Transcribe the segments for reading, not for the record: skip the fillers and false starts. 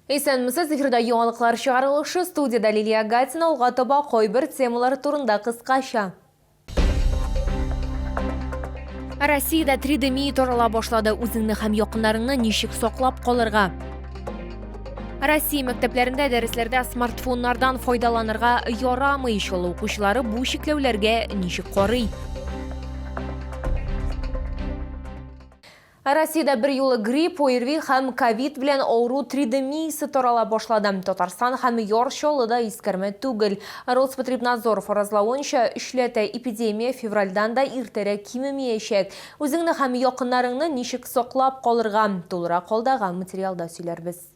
Исәнмесез, эфирда яңалыклар чыгарылышы, студиядә Лилия Гатина, алга таба кайбер темалар турында кыскача. Россиядә тридемия тарала башлады. Үзеңне һәм якыннарыңны ничек саклап калырга? Россия мәктәпләрендә дәресләрдә смартфоннардан файдаланырга ярамый. Чаллы укучылары бу чикләүләргә ничек карый? Россиядә берьюлы грипп, ОРВИ һәм ковид белән авыру тридемиясе тарала башлады. Татарстан һәм Яр Чаллы да искәрмә түгел. Роспотребнадзор фаразлавынча, өчләтә эпидемия февральдан да иртәрәк кимемиячәк. Үзеңне һәм якыннарыңны ничек саклап калырга? Тулырак алдагы материалда сөйләрбез.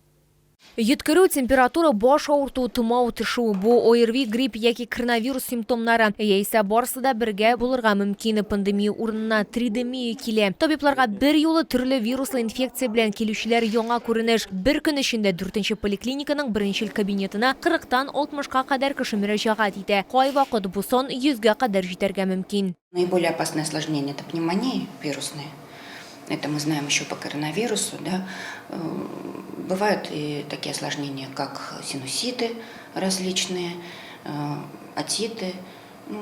Йөткерү, температура, баш авырту, томау төшү, бу ОРВИ, грипп яки коронавирус симптомнары, яисә барысы да бергә булырга мөмкин. Пандемия урынына тридемия килә. Табибларга берьюлы төрле вируслы инфекция белән килүчеләр яңа күренеш. Бер көн эчендә дүртенче поликлиниканың беренчел кабинетына кырыктан алтмышка кадәр кеше мөрәҗәгать итә. Кайвакыт бу сан йөзгә кадәр җитәргә мөмкин. Наиболее опасное осложнение – это пневмония вирусная. Это мы знаем еще по коронавирусу. Да? Бывают и такие осложнения, как синуситы различные, отиты. Ну,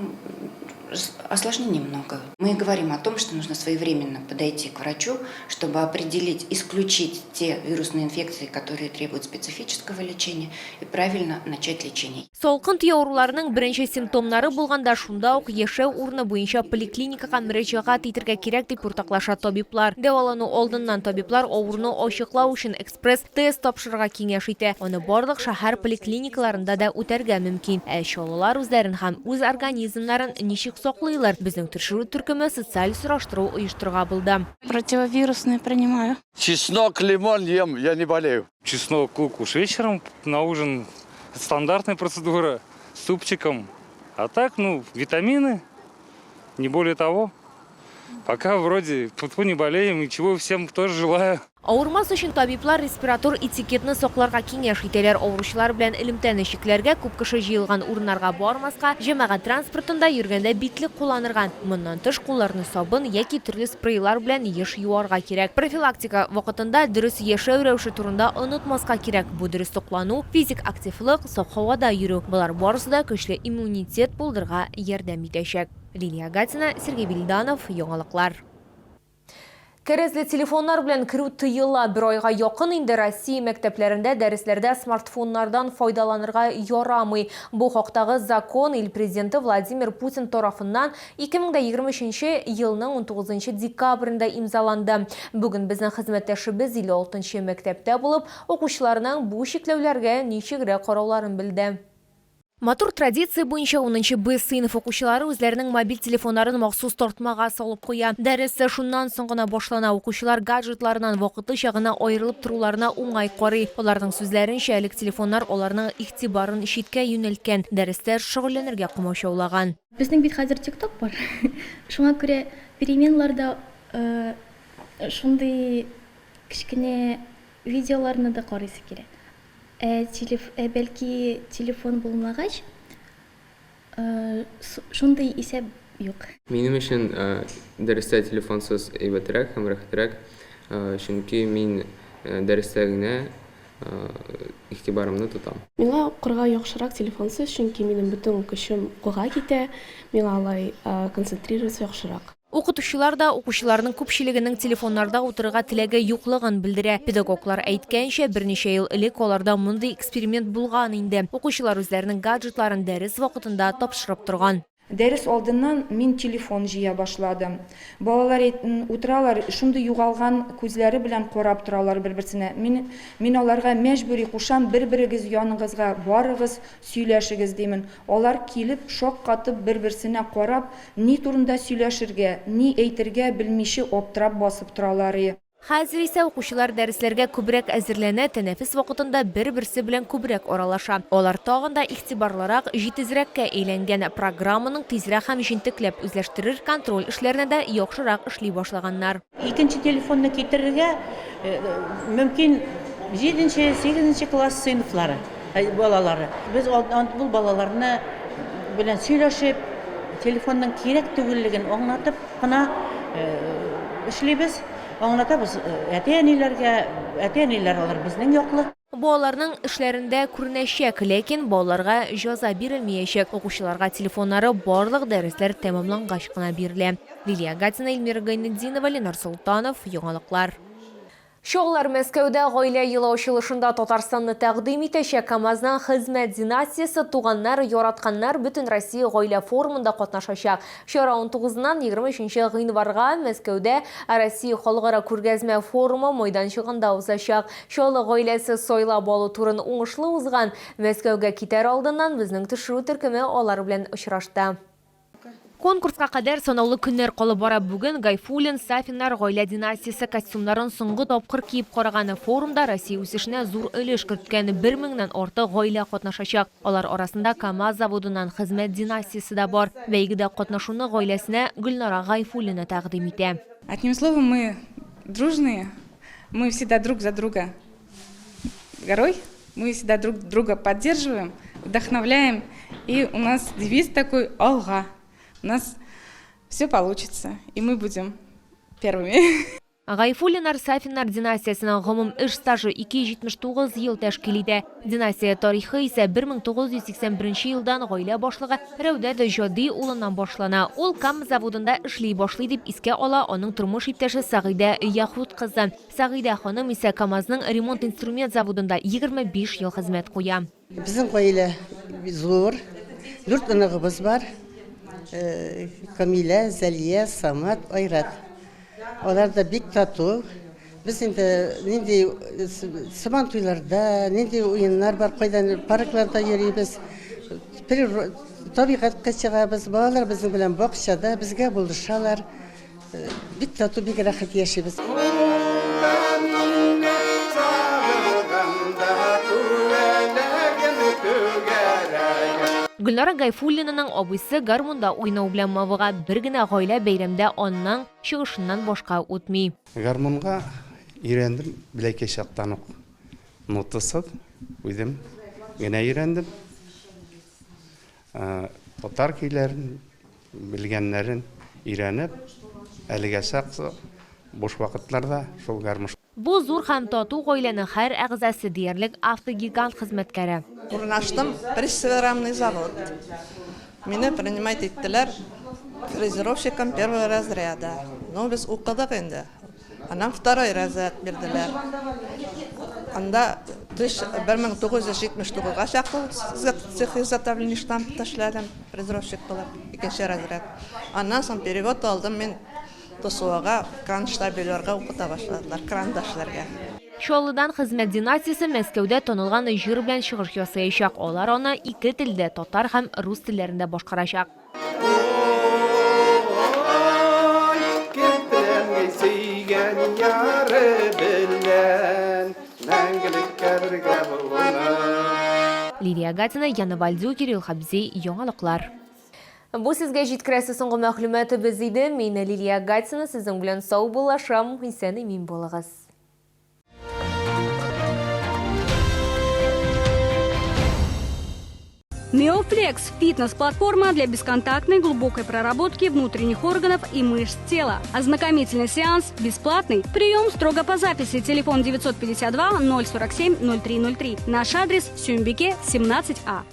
осложнений много. Мы говорим о том, что нужно своевременно подойти к врачу, чтобы определить, исключить те вирусные инфекции, которые требуют специфического лечения, и правильно начать лечение. Салкын тию авыруларының беренче симптомнары булганда шунда ук яшәү урыны буенча поликлиникага мөрәҗәгать итергә кирәк, дип уртаклаша табиблар. Дәвалану алдыннан табиблар авыруны ачыклау өчен экспресс-тест тапшырырга киңәш итә. Аны барлык шәһәр поликлиникаларында да үтәргә мөмкин. Ә чаллылар үзләрен һәм үз организмнарын ничек саклыйлар? Безнең төшерү төркеме социаль сораштыру оештырырга булды. Противовирусные принимаю. Чеснок, лимон ем, я не болею. Чеснок, лук уж вечером на ужин. Стандартная процедура с супчиком. А так, ну, витамины, не более того. Пока вроде тьфу не болеем, и чего всем тоже желаю. Авырмас өчен табиблар респиратор этикетны сакларга киңәш итәләр. Авыручылар белән элемтәне чикләргә, күп кеше җыелган урыннарга бармаска, җәмәгать транспортында йөргәндә битлек кулланырга. Моннан тыш, кулларны сабын яки төрле спрейлар белән еш юарга кирәк. Профилактика вакытында дөрес яшәү рәвеше турында онытмаска кирәк. Бу дөрес туклану, физик активлык, саф һавада йөрү. Болар барысы да көчле иммунитет булдырырга ярдәм итәчәк. Лилия Гатина, Сергей Вильданов, Яңалыклар. Кәрәзле телефоннар белән керү тыела. Бер айга якын инде Россия мәктәпләрендә дәресләрдә смартфоннардан файдаланырга ярамый. Бу хактагы закон ил Президенты Владимир Путин тарафыннан 2023 елның 19 декабрендә имзаланды. Бүген безнең хезмәттәшебез 56 нчы мәктәптә булып, укучыларның бу чикләүләргә ничегрәк карауларын белде. Матур традиция буенча унынчы Б сыйныф укучылары үзләренең мобиль телефоннарын махсус тартмага салып куя. Дәрес шуннан соң гына башлана. Укучылар гаджетларыннан вакытлыча гына аерылып торуларына уңай карый. Аларның сүзләренчә, элек телефоннар аларның игътибарын читкә юнәлткән, дәрестә шөгыльләнергә комачаулаган. Безнең бит хәзер тикток бар. Шуңа күрә переменларда шундый кечкенә видеоларны да карыйсы килә. Ә телеф, ә бәлки телефон булмагач, шундый исәп юк. Минем өчен дәрестә телефонсыз әйбәтрәк һәм рәхәтрәк, чөнки мин дәрестә генә игътибарымны тотам. Миңа укырга яхшырак телефонсыз, чөнки минем бөтен көчем укуга китә, миңа алай концентрироваться яхшырак. Укытучылар да укучыларның күпчелегенең телефоннарда утырырга теләге юклыгын белдерә. Педагоглар әйткәнчә, берничә ел элек аларда мондый эксперимент булган инде. Укучылар үзләренең гаджетларын дәрес вакытында тапшырып торган. Дәрес алдыннан мин телефон җыя башладым. Балалар утыралар, шундый югалган күзләре белән карап торалар бер-берсенә. Мин, мин аларга мәҗбүри кушам, бер-берегез яныгызга барыгыз, сөйләшегез, димен. Алар килеп, шаккатып, бер-берсенә карап, ни турында сөйләшергә, ни әйтергә белмиче аптырап басып торалар и. Хәзер исә укучылар дәресләргә күбрәк әзерләнә, тәнәфес вакытында бер-берсе белән күбрәк аралаша. Алар тагын да игътибарлырак, җитезрәккә әйләнгән, программаның тизрәк һәм җентекләп үзләштерер, контроль эшләрне дә яхшырак эшли башлаганнар. Икенче телефонны китерергә мөмкин җиденче, сигезенче класс сыйныфлары балалары. Без ул балаларны белән сөйләшеп, телефонның кирәк түгеллеген аңлатып кына эшлибез. Аңлатабыз әти-әниләргә, әти-әниләр алар безнең яклы. Балаларның эшләрендә күренәчәк, ләкин балаларга җәза бирелмиячәк. Укучыларга телефоннары барлык дәресләр тәмамлангач кына бирелә. Лилия Гатина, Эльмира Гайнетдинова, Ленар Солтанов, Яңалыклар. Чаллылар Мәскәүдә Гаилә елы ачылышында Татарстанны тәкъдим итәчәк. КАМАЗның хезмәт династиясе Туганнар, яратканнар Бөтенроссия гаилә форумында катнашачак. Чара унтугызыннан 23 гыйнварга Мәскәүдә Россия халыкара күргәзмә форумы майданчыгында узачак. Чаллы гаиләсе сайлап алу турын уңышлы узган. Мәскәүгә китәр алдыннан безнең төшерү төркеме алар белән очрашты. Конкурска кадәр санаулы көннәр калып бара. Бүген Гайфуллин, Сафиннар гаилә династиясе костюмнарын соңгы тапкыр киеп караган. Форумда Россия үсешенә зур өлеш керткән бер меңнән артык гаилә катнашачак. Алар арасында КАМАЗ заводыннан хезмәт династиясе дә бар. Бәйгедә катнашуны гаиләсенә Гөлнара Гайфуллина тәкъдим итә. Одним словом, мы дружные, мы всегда друг за друга горой, мы всегда друг друга поддерживаем, вдохновляем. И у нас девиз такой «Алга». У нас все получится, и мы будем первыми. Гайфуллиннар Сафиннар династиясенең гомум эш стажы 279 ел тәшкил итә. Династия тарихы исә 1981 елдан гаилә башлыгы Рәүдәт Җади улыннан башлана. Ул Кама заводында эшли башлый, дип искә ала аның тормыш иптәше Сәгыйдә Яхуд кызы. Сәгыйдә ханым исә КАМАЗның ремонт-инструмент заводында 25 ел хезмәт куя. Безнең гаилә зур, дүрт оныгыбыз бар, Камилә, Зәлия, Самат, Айрат. Алар да бик тату. Без инде нинди сабан туйларда, нинди уеннар бар, кайдан паркларда йөрибез, табигатькә чыгабыз, балалар безнең белән бакчада, безгә булышалар. Бик тату, бик рәхәт яшибез. Гөлнара Гайфуллинаның абыйсы гармунда уйнау белән мавыга. Бер генә гаилә бәйрәмдә аның чыгышыннан башка үтми. Гармунга өйрәндем бәләкәй чактан ук. Нотасыз үзем генә өйрәндем. Татар көйләрен белгәннәрен өйрәнеп, әлегә чаклы буш вакытларда шул гармуш. Бу зур һәм тату гаиләнең һәр әгъзасы диярлек автогигант хезмәткәре. Урнаштым прессово-рамный завод. Мине принимать иттеләр фрезеровщиком первого разряда. Ну, без укыдык инде. Аннан второй разряд бирделәр. Анда 1979 га чаклы цех изготовления штампта эшләдем, фрезеровщик булып, икенче разряд. Аннан соң перевод алдым мин ТСОга, кран штабелерга укыта башладылар, кранда эшләргә. Чаллыдан хезмәт династиясе Мәскәүдә танылган җыр белән чыгыш ясаячак. Алар аны ике телдә, татар һәм рус телләрендә башкарачак. Лилия Гатина, Яна Вальдю, Кирилл Хабзи, Яңалыклар. Бу сезгә җиткерәсе соңгы мәгълүматыбыз иде. Мин Лилия Гатина сезнең белән саубуллашам. Исән-имин булыгыз. Неофлекс – фитнес-платформа для бесконтактной глубокой проработки внутренних органов и мышц тела. Ознакомительный сеанс бесплатный. Прием строго по записи. Телефон 952 047 0303. Наш адрес – Сюмбике, 17А.